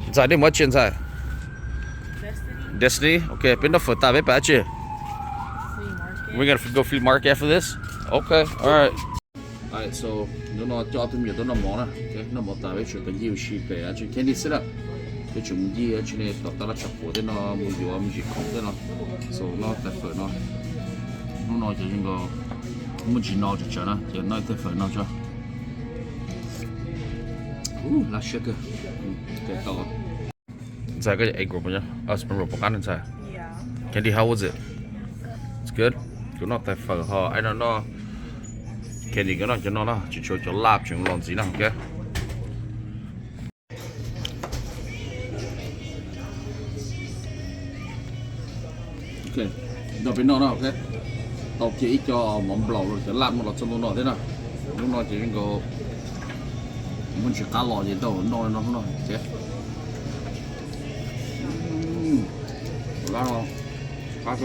Ntxhais, nej mus dab tsi ntxhais? Destiny. Ok, peb noj fawm tas peb pais dab tsi? We're gonna go flea market after this. Ok, all right. Alright, so hnub no coj ob tug me nyuam tuaj noj mov na. Ok, noj mov tas peb tseem ncig ua si pem dab tsi, Candy sit up. Peb tseem mus ncig dab tsi ne, tom tab laj tshav puam tej no, mus yuav me ntsis khoom tej no. So noj tais fawm no. Hnub no ces zoo nkaus muaj ntsis no tsawg tsawg na, ces noj ib tais fawm no tso. Laj siab kawg. Ntxhais, koj egg roll, spring roll puas qab ntxhais? Candy, how was it? It's good. Kuv noj tais fawm ho ai no noj. Candy, koj noj cov no na, tsis tshua cov laj tseem los ntxiv na, ok. Ok, nrog peb noj na, ok. Tau kiag ib co mov nplaum los cov laj muaj los txog ntua no thiab na. Hnub no ces zoo nkaus muaj ntsis qab los ces tau noj no hnub no thiab. Qab, qab.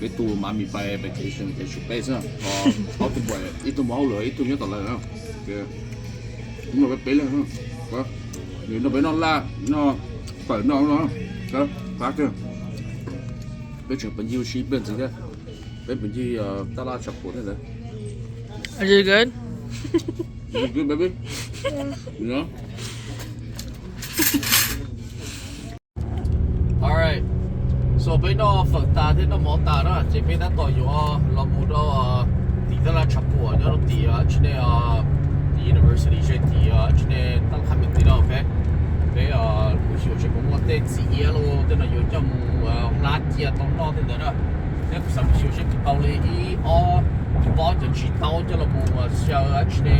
Peb tus mam mis pais vacation ces tshuav peb xwb, ob tug npawm, ib tug mus hauj lwm, ib tug nyob tom lawm na. Hnub no peb peb leeg, nws nrog peb noj laj, noj fawm no no, qab tiag. Peb tseem pais ncig ua si ib pliag ntxiv thiab. Peb pais ncig tab laj tshav puam thiab ntawd. Is it good? Is it good, baby? Yeah. Alright, so peb noj fawm tas thiab noj mov tas na, ces peb tab tom yuav los mus rau tim tab laj tshav puam nyob rau tim dab tsi ne, university ze tim dab tsi ne, tab laj qhab me tim no, ok. Peb mus xyuas seb puas muaj tej txiv iab los tej no yuav coj mus hlab cia tau noj tej ntawd na. Thiab kuv xav mus xyuas seb puas tau li ib ob pob cov ntsis taub coj los mus xyaw dab tsi ne,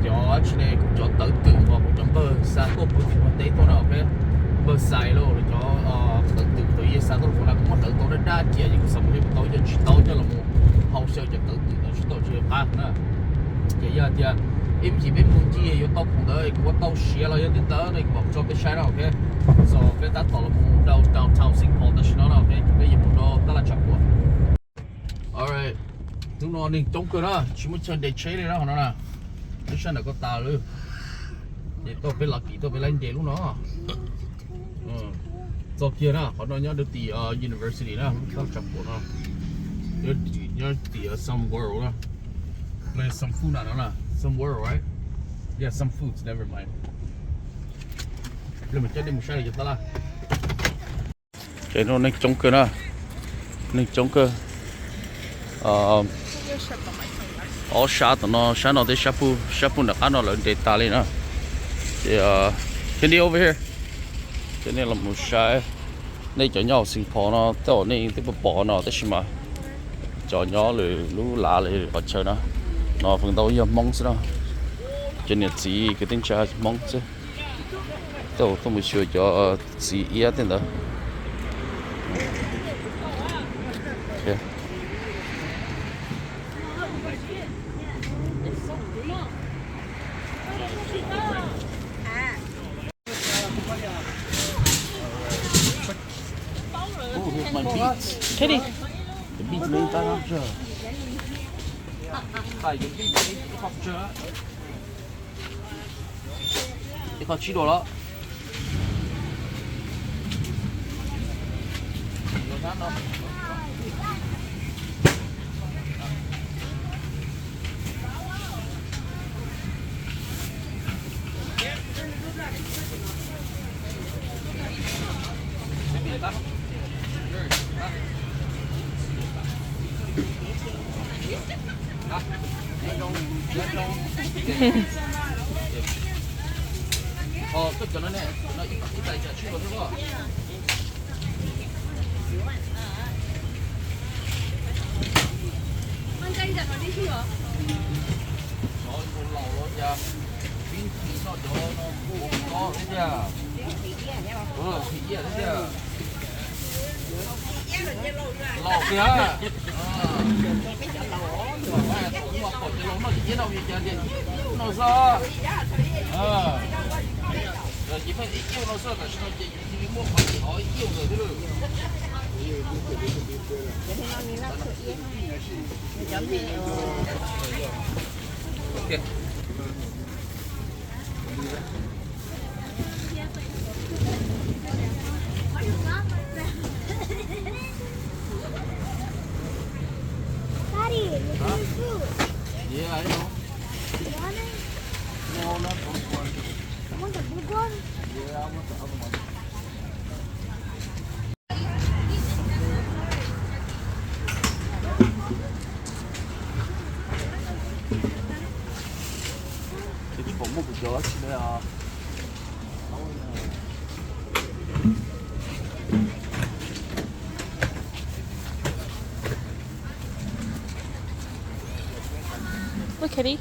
cov dab tsi ne, kuv cov tawv twm uas kuv cov npawg xa tuaj puag tim Nplog teb tuaj na, ok. Npawg Xais los cov tawv twm thaum yav xa tuaj rau kuv na, kuv muab hlawv tau dab dab cia ces kuv xav mus xyuas puas tau cov ntsis taub coj los mus hau xyaw cov tawv twm ntawd seb tau tsis qab na. Ces yog tias ib me chim peb mus ncig yuav tau khoom ntawd kuv ua tau siav los yog tej ntawd no kuv mam tso peb saib na, ok. So peb tab tom los mus rau downtown Saint Paul tam sim no na, ok, peb yuav mus rau tab laj tshav puam. Alright, hnub no neeg coob kawg na, tsis muaj chaw nres tsheb li na qhov no na. Lub sab ntawm ko tas lawm. Ces tuaj peb lav kis tuaj peb laib nres lub no. Txog kiag na, qhov no nyob rau tim university na, lub tab laj tshav puam no. Nyob tim Sun World na. Play Sun Food na no na. Sun World, right? Yeah, Sun Foods, never mind. Pliag mas coj nej mus saib li cov tab laj. Ces no neeg coob kawg na, neeg coob kawg. Ob sab tom no, sab no thiab sab pug, sab pug nram qab no lawv nres tas li na. Ces Candy, over here. Ces nej los mus saib, nej cov nyob hauv Saint Paul no tej zaum nej twb pom no tab sis mas cov nyob lwm lub lav li qhov chaw na, no feem ntau yog Hmoob xwb na. Cov niam txiv kwv tij neej tsa Hmoob xwb. Tej zaum tuaj mus xyuas cov txiv iab tej ntawd. Oh, here's my beets. Katie. The beets made that up. Ib qho tsib duas los. Cov laus los cas, vib phim no cov no kuj ua tob thiab tiag. Phim iab thiab tiag. Laus tiag. Thaum ub mas pom cov laus noj cov iab no vim cas tias ib kiab no xwb. Ces pheej ib kiab no xwb, tam sim no ces yus cia li muaj qhov ib kiab ntawd thiab lawm. Daddy, look at your food. Yeah, I know. You want it? No, not those ones. You want the big one? Yeah, I want the other one. Ces tsis pom muaj kuv cov tsis le os. Look, Kitty.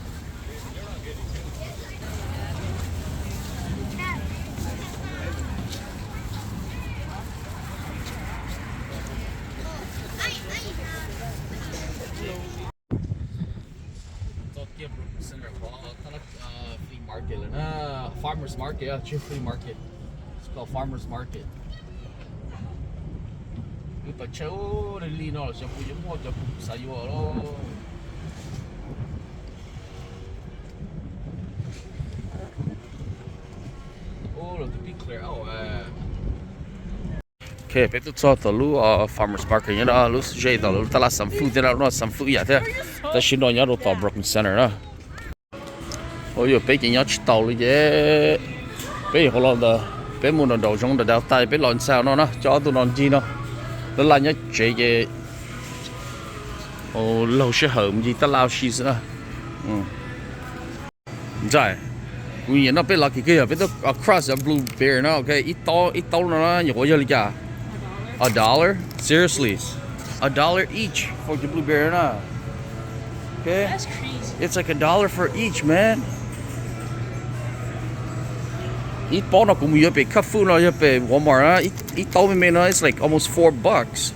Txog kiag Brooklyn Center qhov flea market lawm na. Farmers market, tsis flea market. It's called farmers market. Wb pais tshawb li li no los xyov puas yuav muaj cov kuv xav yuav los. Ub, lawv twb pib clear out. Ok, peb twb txog tom lub farmers market nyob no, lub ze tom lub taj laj Sam Food thiab na, lub no Sam Food ib yam thiab. Tab sis no nyob rau tom Brooklyn Center na. Ua yog peb ces nyob tsis tau li ces peb yuav los ntawd, peb mus nraum nraum zoov nraum downtown, peb los ntxhais no na, coj ob tug no ncig no. Laj laj nyob tsev ces laug sij hawm mus ncig taj laj ua si xwb na. Ntxhais, kuv nyiam noj peb lucky kiag yog peb tuaj across a Blueberry no, ok, ib taub ib taub no na nyuam qhuav yog li cas? A dollar? Seriously? A dollar each for the blueberry na. Okay? That's crazy. It's like a dollar for each, man. Ib pob no kuv mus yuav pem Cub Foods no, yog pem Walmart na, ib taub me me no, it's like almost four bucks.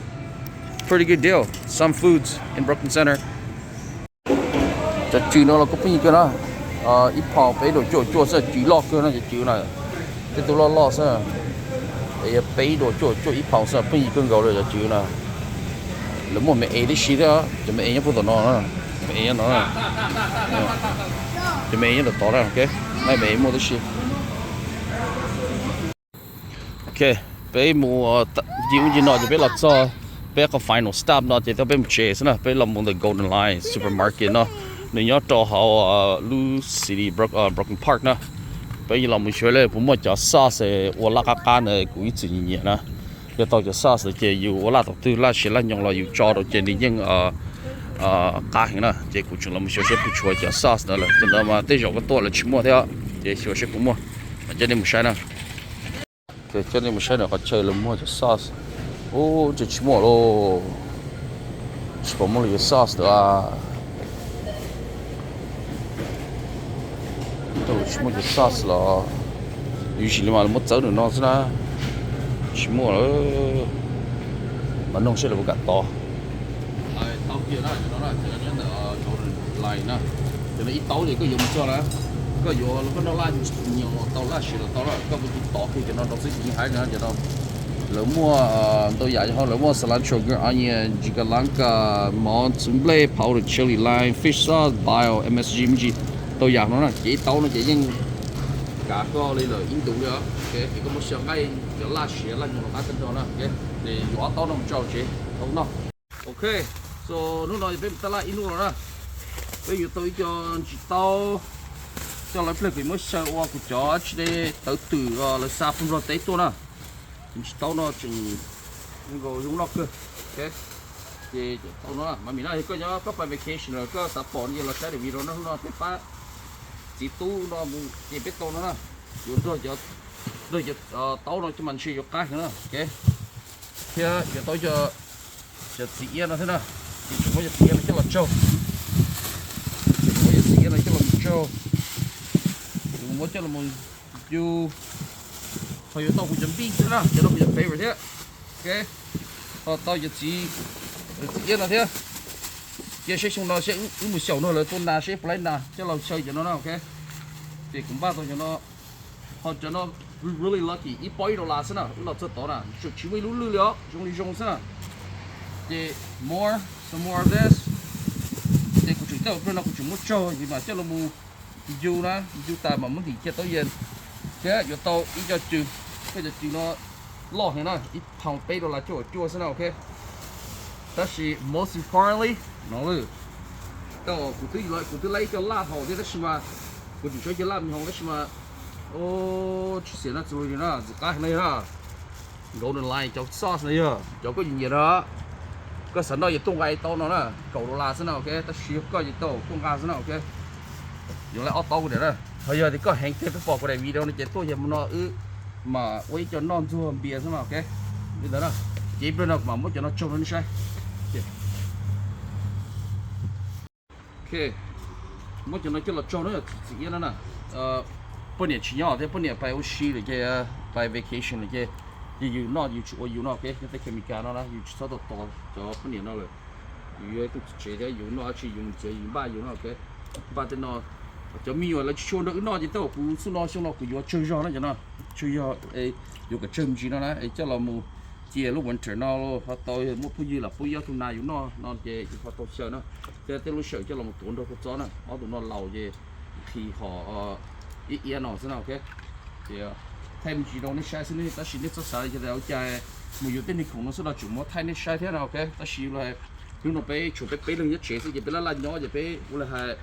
Pretty good deal. Sam Foods in Brooklyn Center. Cov cws no los kuj pheej yig kawg na. Ib pound peb duas cuaj cuaj xwb, cws loj kawg na cov cws na. Tej tug loj loj xwb. Es yog peb duas cuaj cuaj ib pound xwb, pheej yig kawg nkaus li cov cws na. Lawv muaj me es tib si thiab, cov me es nyob puag tom no, me es nyob no, cov me es nyob tom tod na, ok, me es muaj tib si. Ok, peb mus ncig ub ncig no ces peb los txog peb qhov final stop no ces tau peb mus tsev xwb na, peb los mus ntawm Golden Lion Supermarket no, nws nyob rau hauv lub city Brooklyn Park na. Peb los mus xyuas li puas muaj cov sauce ua laj qab qab na kuv ib txwm nyiam nyiam na. Yog tau cov sauce lawm ces yus ua laj tom twg laj siav laj nyoos los yus tso rau ces nws yeej qab heev na. Ces kuv tseem los mus xyuas seb puas tshuav cov sauce ntawd lawm, cov ntawd mas tej zaum koj tuaj lawv tsis muaj thiab, ces xyuas seb puas muaj. Coj nej mus saib na. Coj nej mus saib ntawm qhov chaw lawv muag cov sauce. Ub, tseem tsis muaj lauj. Tsis pom muaj li cov sauce ntawd. Tsis muaj cov sauce los usually mas lawv muab txawb nram no xwb na. Tsis muaj lawm. Mas noog seb lawv puas kam tos. Tau kiag na, cov no na, cov no nyob ntawm Golden Lion na. Cov no ib taub ces koj yuav mus txog na, koj yuav koj noj laj nyoos los tau, laj siav los tau na, koj kuj tos kiag cov no rau xwb ces yeej haib na cov no. Lawv muaj ntau yam, lawv muaj cilantro, green onion, chicolaca, mov, txhuv nplej, powder chili, lime, fish sauce, dill, M S G, me ntsis ntau yam no na. Ces ib taub no ces yeej kav koj li lawm ib ntus li os. Ces koj muab xyaw nqaij cov laj siav laj nyoos los qab tag nrho na. Ces yuav ob taub no mus tso tsev tau noj. Ok, so hnub no peb mus taj laj ib hnub no na, peb yuav tau ib co ntsis taub coj los ib pliag kuv muab xyaw ua kuv cov tsis de tawv twm lawv xa phooj ywg teb tuaj na. Ntsis taub no tseem nkaus zoo noj kawg. Ok, ces cov taub no mas mi na, yog koj nyob koj pais vacation los koj xav pom no ces los saib daim video no, hnub no peb pab txiv tub no mus ces peb tau no na. Yuav nrog cov, nrog cov taub no coj mas ntshe yuav qab heev na. Ok, thiab yuav tau cov, cov txiv iab no thiab na. Ces tseem muab cov txiv iab no coj los tsaug, tseem muab cov txiv iab no coj los mus tsaug, tseem muab coj los mus cu. Ho yuav tau kuv cov npij thiab na, cov no kuv cov favorite thiab. Ok, ho tau cov txiv, cov txiv iab no thiab. Cia seb xyoo no seb wb mus xyaum no lawv tua nas seb puas laib nas coj los xyaw cov no na. Ok, ces kuv npaj tau cov no. Ho cov no, we really lucky, ib pob ib dollar xwb na, wb los txog tod na, tseem tsis muaj ib lub lwj li os, zoo li zoo xwb na. Ces more, some more of this. Ces kuv tseem, tej zaum pliag no kuv tseem muab tsaug ces mam coj los mus Ncu na, ncu tas mas muab ntim cia tau yees thiab yuav tau ib co cw. Koj cov cw no loj heev na, ib pound peb dollar cuaj caum cuaj xwb na, ok. Tab sis most importantly no, kuv twb, kuv twb laib ib co laj haus thiab tab sis mas kuv tseem tshuav ib co laj me hoom tab sis mas tsis xiam no txus li na, ntxim qab heev na yog. Golden Lion cov sauce no yog cov koj nyiam nyiam na, koj xav noj yuav tuaj nqa tau no na, kaum dollar xwb na, ok. Tab sis yog koj yuav tau tuaj nqa xwb na, ok. Yuav laib ob taub kuv niam na. Ho yog tias koj heev tiag peb pom kuv daim video no ces tuaj yog mus no wb mam ua ib co noj ntxuag npias xwb no, ok. Li ntawd na, ces ib pliag no kuv mam muab cov no tsaug rau nej saib. Ok, muab cov no coj los tsaug na, txiv iab no na. Poj niam tsis nyob thiab, poj niam pais ua si lawm ces, pais vacation lawm ces, ces yus noj yus tsis ua yus no, ok. Nyob tej Kemika no na yus tsis txhob tau tos cov poj niam no lawm. Yus yog ib tug txiv tsev thiab yus noj dab tsi yus mus txiav yus npaj yus no, ok. Npaj tej no, cov me nyuam lawv tsis tshua nrog wb noj ces tej zaum kuv xub no xyoo no kuv yuav tsawg zog na cov no, tsawg zog, yuav kom tsawg me ntsis no na es coj los mus cia lub winter no ho tau muaj phooj ywg lam pub ib ob tug nas yus noj no ces yus ho tau xyaw na. Thiab tej lub sij hawm coj los mus tuav nrog kua txob na, ob tug no laus ces nqhis hom ib iab no xwb na, ok. Ces thaij me ntsis rau nej saib xwb ne, tab sis nej txhob xav li cas mus yuav tej niag khoom no xwb no tseem muab thaij nej saib thiab no, ok. Tab sis hnub no peb tshuav peb peb leeg nyob tsev xwb ces peb laj laj nyob ces peb ua li hais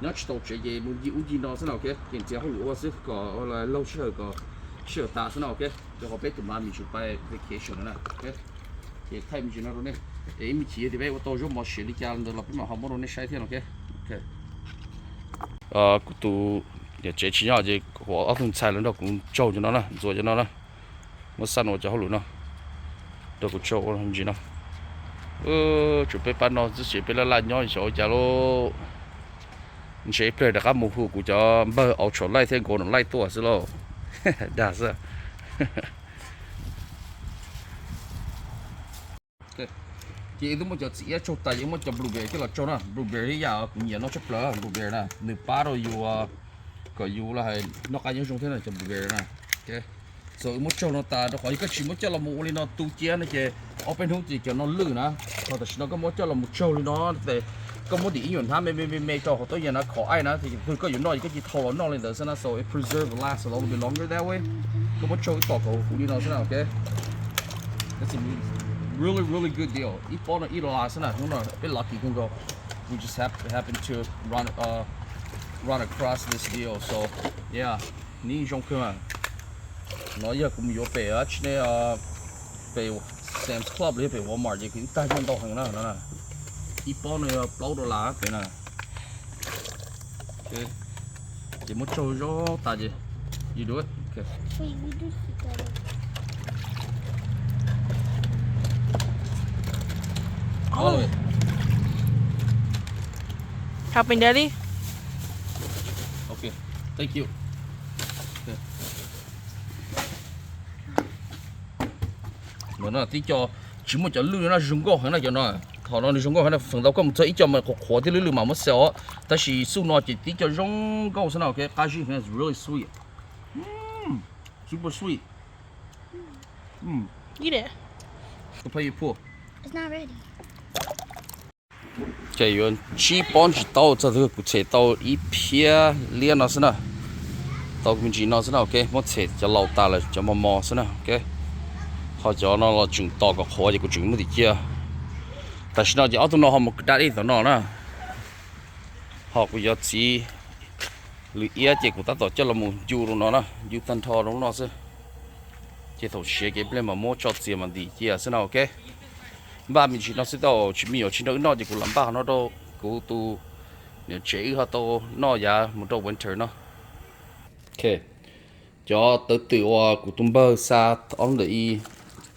nyob tsis tau tsev ces mus ncig ub ncig no xwb na, ok. Ces ntxias hauj lwm ua xwb kom laug sij hawm kom sij hawm tas xwb na, ok. Rau qhov peb tus mam me tsum pais vacation na, ok. Ces thaij me ntsis no rau nej, es ib me chim tias peb ua tau zaub mov siav li cas ntawd los peb mam ho muab rau nej saib thiab, ok. Kuv tus niam tsev tsis nyob ces kuv ob tug ntxhais lawv nrog kuv tsaug cov no na, ntxuav cov no na, muab xaj ua cov hauj lwm no, nrog kuv tsaug ua ntsis no. Tsum peb pab no xwb ces peb laj laj nyob xyov ua cas lauj. Ntshe ib pliag rov qab mus hu kuv cov npawg Ultra Light thiab Golden Light tuaj xwb lauj. Dag xwb. Ces wb twb muab cov txiv iab tsaug tas ces wb muab cov blueberry coj los tsaug na. Blueberry ib yam kuv nyiam noj tshaj plaws, blueberry na nws pab rau yus kom yus los hais noj qab nyob zoo thiab na, cov blueberry na. So wb muab tsaug no tas rau qhov yog koj tsis muab coj los mus ua li no tu cia no ces ob peb hnub ces cov no lwj na. Ho tam sim no koj muab coj los mus tsaug li no ces koj muab tim ib nyuam hnab me me me me rau hauv tuab yees na, khov aij na, ces yog koj yuav noj ces koj cia li thau los noj li ntawd xwb na. So it preserve, last a little bit longer that way. Koj muab tsaug ib tom kom huv li no xwb na, ok. That's a really, really good deal. Ib pob no ib dollar xwb na, hnub no peb lucky kawg nkaus. We just hap- happen to run, uh, run across this deal, so yeah, nws zoo kawg mas. No yog kuv mus yuav pem tsis ne, pem Sam's Club los yog pem Walmart ces kuv ib tag nyiaj ntau heev na no. Ib pob no yog plaub dollar pem na. Ces muab tsaug zog tas ces you do it. Helping Daddy. Ok, thank you. No tib co tsis muaj cov lwj no zoo nkauj heev na cov no. Thaum no nws zoo nkauj heev na, feem ntau koj mus txog ib co mas qhuav qhuav thiab lwj lwj mas muab xyaw os. Tab sis xub no ces tib co zoo nkauj xwb na, ok, qab zib heev, really sweet. Super sweet. Eat it. To play you pull. It's not ready. Ces yuav tsib pob ntsis taub txog twg kuv txhem tau ib phiab liab no xwb na. Tau me ntsis no xwb na, ok, muab txhem cov laus tas lawm cov mos mos xwb na, ok. Ho cov no los tseem tos kom qhuav ces kuv tseem muab tim cia. Tam sim no ces ob tug no ho mus da dej tom no na. Ho kuv yuav txiv lwm iab ces kuv tab tom coj los mus ncu rau no na, ncu tag nrho rau no xwb. Ces thaum siav ces ib pliag mam muab tso txias mam ntim cia xwb na, ok. Npaj me ntsis no xwb tau, tsis me nyuam tsis nrog wb noj ces kuv lam npaj no rau kuv tus niam tsev wb ho tau noj yav mus rau winter no. Ok, cov tawv twm uas kuv tus npawg xa ob ntawm i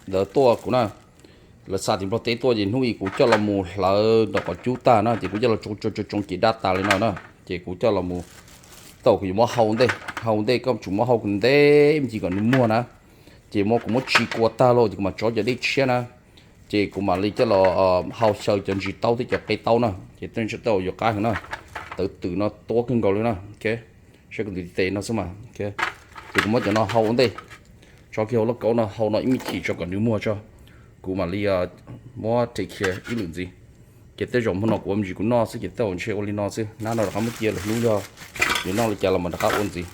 ntawd tuaj kuv na, lawv xa tim Nplog teb tuaj ces hnub i kuv coj los mus hlawv nram qhov cub tag na ces kuv coj los tsoo tsoo tsoo ces daj tas li no na. Ces kuv coj los mus, tau kuv yuav muab hau ntej, hau ntej koj tsum muab hau ntev me ntsis kom nws muag na. Ces muab kuv muab tsis kua tag lauj ces kuv mam tso cov dej tshiab na. Ces kuv mam li coj los hau xyaw cov ntsis taub thiab cov qe taub na. Ces tej ntsis taub yuav qab heev na. Tawv twm no tuab kawg nkaus li na. Saib kuv ntim tes no xwb mas. Ces kuv muab cov no hau ua ntej, tso kiag hauv lauj kaub no hau no ib me chim tso kom nws muag tso. Kuv mam li muab take care ib lwm ntxiv. Ces tej zaum hmo no kuv ua me ntsis kuv noj xwb ces tej zaum ntshe ua li no xwb, hnab no rov qab muab cia lwm hnub yog Yuav noj li cas los mas rov qab ua ntxiv.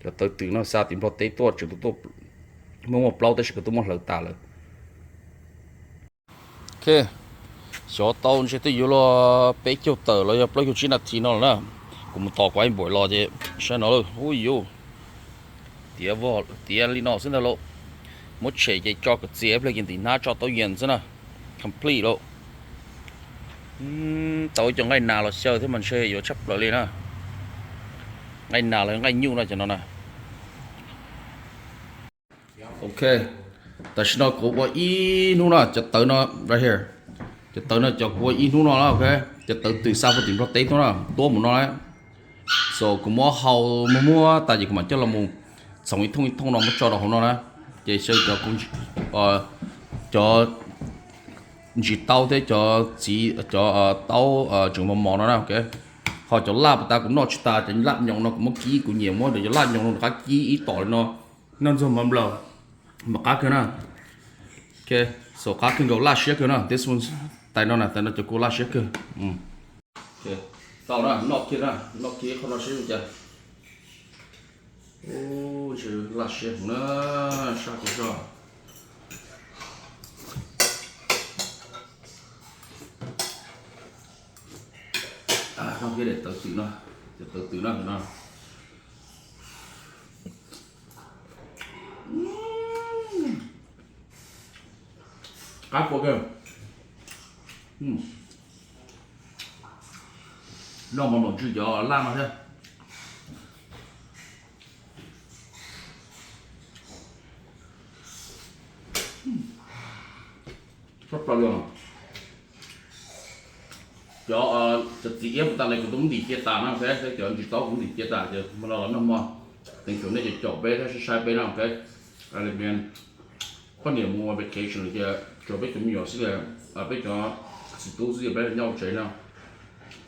Cov tawv twm no xa tim Nplog teb tuaj tseem tuaj, muaj muaj plaub tab sis kuv twb muab hlawv tas lawm. Ok, xyov tau ntshe twb yuav luag peb caug tawm los yog plaub caug tsib nas this no lawm na. Kuv mus tos kuv ib npaum los ces saib no lawm. Ub yuv, tiav vog tiav li no xwb ntag lauj. Muab tshem ces tso kom txias ib pliag ces ntim hnab tso tau yees xwb na. Complete lauj. Tau ib co nqaij nas los xyaw thiab mas ntshe yuav tshaj plaws li na. Nqaij nas los nqaij nyuj no cov no na. Ok, tam sim no kuv ua ib hnub no cov tawv no, right here, cov tawv no cov kuv ua ib hnub no na, ok. Cov tawv twm xa puag tim Nplog teb tuaj na, tuab mus no na. So kuv muab hau muag muag tas ces kuv mam coj los mus txhoov ib thooj ib thooj no muab tso rau hauv no na. Ces xyaw cov, cov ntsis taub thiab cov txiv, cov taub tseem mos mos no na, ok. Ho cov laj puas tas kuv noj tsis tas, cov laj nyoos no kuv muab kib, kuv nyiam muab cov laj nyoos no rov qab kib ib tom li no, noj ntxuag mov nplaws mas qab kawg na. Ok, so qab kawg nkaus, laj siab kawg na, this one, tais no na, tais no cov kuv laj siab kawg. Tau na, noj kiag na, noj kiag qhov no seb zoo cas. Ub, ntshe laj siab heev na, sab kawg zog. Noj kiag daim tawv twm no, cov tawv twm no no. Qab kawg. Noj mov nplaum ntswg cov laj no thiab. Tshaj plaws li. Cov, cov txiv iab puas tas ne kuv twb ntim cia tas na, ok, thiab cov ntsis taub kuv ntim cia tas ces mas los noj hmo. Teev xyuas nej cov caum peb thiab saib saib peb na, ok. Poj niam mus vacation lawm ces tshuav peb cov me nyuam xwb, peb cov txiv tub xwb ces peb nyob hauv tsev no.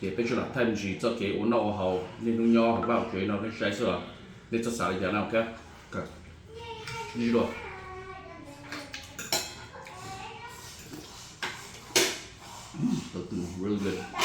Ces peb tsuas lam thaij me ntsis txoj kev ua noj ua haus niaj hnub nyob hauv vaj hauv tsev no nej saib xwb os. Nej txhob xav li cas na, ok. Tawv twm, really good.